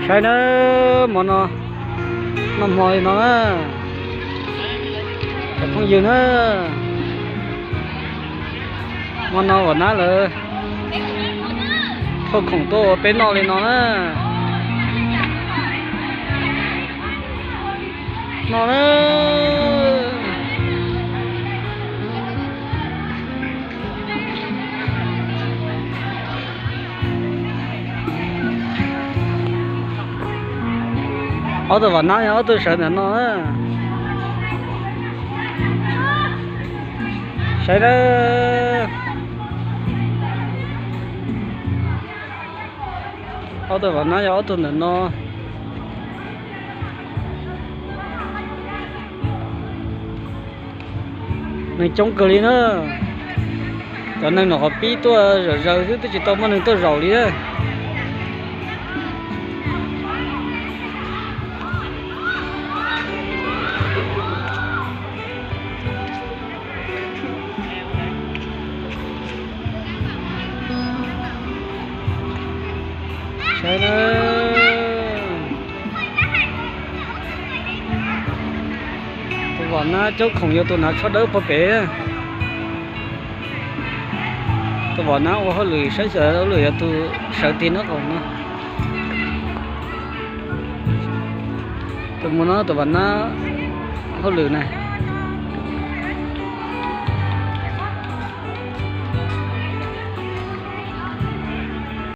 Saib na, hmo no noj hmo li no na, cov phooj ywg na, hmo no Vam Nab lawv thauj khoom tuaj ua peb noj li no na. No na. Ob tug Vam Nab yog ob tug sawv ntawm no na. Saib na. Ob tug Vam Nab yog ob tug ntawm no. Neeg coob kawg li na. Cov neeg no qhov pib tuaj zaws zaws xwb twb tsis tau muaj neeg tuaj zaum li na. Saib na. Tus Vam Nab coob khoom yog tus hnav tsho dawb puag pem. Tus Vam Nab ua hauj lwm saib xyov hauj lwm yog tus sawv tig nraub qaum no. Tus mus no tus Vam Nab hauj lwm na.